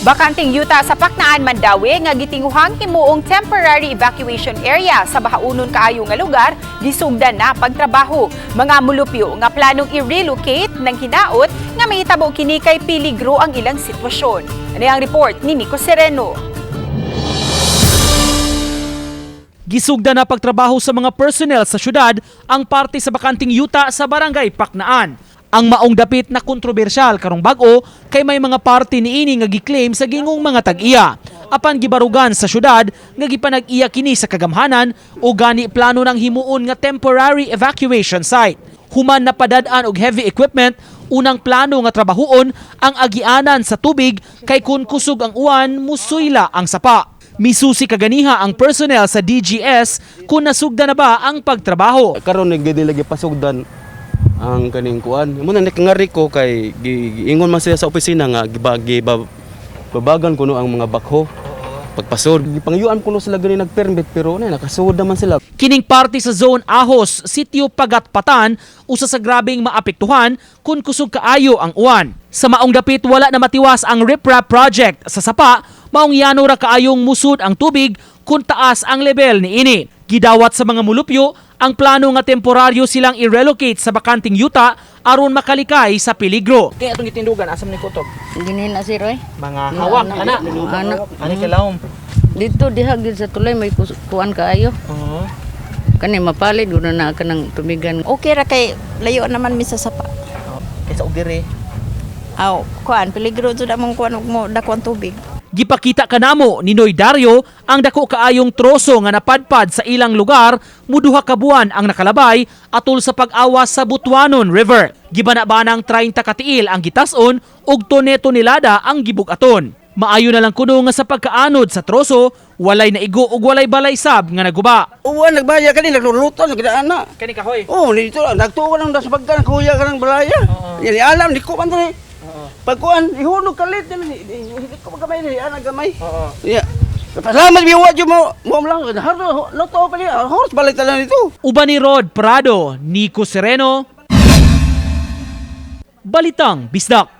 Bakanting yuta sa Paknaan, Mandaue nga gitinguhang himuong temporary evacuation area sa bahaunon kaayo nga lugar, gisugdan na pagtrabaho. Mga mulupyo nga planong i-relocate ng hinaot nga mahitabo kini kay peligro ang ilang sitwasyon. Ano ang report ni Nico Sereno? Gisugda na pagtrabaho sa mga personnel sa syudad ang parte sa bakanting yuta sa Barangay Paknaan. Ang maong dapit na kontrobersyal karong bag-o kay may mga parte niini nga giklaim sa gingong mga tag-iya. Apan gibarugan sa syudad nga gipanag-iya kini sa kagamhanan o gani plano ng himuon nga temporary evacuation site. Human napadad-an og heavy equipment, unang plano nga trabahuon ang agianan sa tubig kay kun kusog ang uwan, musuyla ang sapa. Misusi kaganiha ang personnel sa DGS kung nasugda na ba ang pagtrabaho. Karon nag nila gipasugdan ang kaning kuan. Mo na nakangari ko kay giingon man sila sa opisina nga giba, giba, babagan kuno ang mga bakho. Pagpasod, gipangyuan kuno sila gani nagpermit pero na nakasud naman sila. Kining parte sa Zone Ahos, Sitio Pagatpatan, usa sa grabeng maapektuhan kung kusog kaayo ang uwan. Sa maong dapit wala na matiwas ang riprap project sa sapa, maong yano ra kaayong musud ang tubig kung taas ang level niini. Gidawat sa mga mulupyo ang plano nga temporaryo silang i-relocate sa bakanting yuta aron makalikay sa peligro. Kaya atong gitindugan asam ni kutob? Gini na si Roy. Mga hawak ana. Ana. Ani kalawom. Dito diha gyud sa tulay may kuan kaayo. Oo. Kani mapalit gud na kanang tubigan. Okay ra kay layo naman mi sa sapa. Kaysa og dire. Aw, kuan peligro jud among kuan ug mo dako ang tubig. Gipakita kanamo ni Noy Dario ang dako kaayong troso nga napadpad sa ilang lugar muduha ka buwan ang nakalabay atol sa pag-awas sa Butuanon River. Gibana-banang 30 katiil ang gitas-on ug tone-tonelada ang gibug-aton. Maayo na lang kuno nga sa pagkaanod sa troso, walay naigo ug walay balay sab nga naguba. Uwan, nagbaya ka ni, nagluluto, nagdaan na. Kani kahoy. Oh, dito, nagtuo ka lang sa pagka, nagkuya ka ng balaya. Yan, alam, di ko man rin. Pagkuan, ihunog kalit, hindi ko magamay, ni, anak gamay. Oo. Yeah. Pasalamat, biwa, dyan mo, mo lang, hardo, luto pa niya, horse balik talang nito. Uban ni Rod Prado, Nico Sereno, Balitang Bisdak.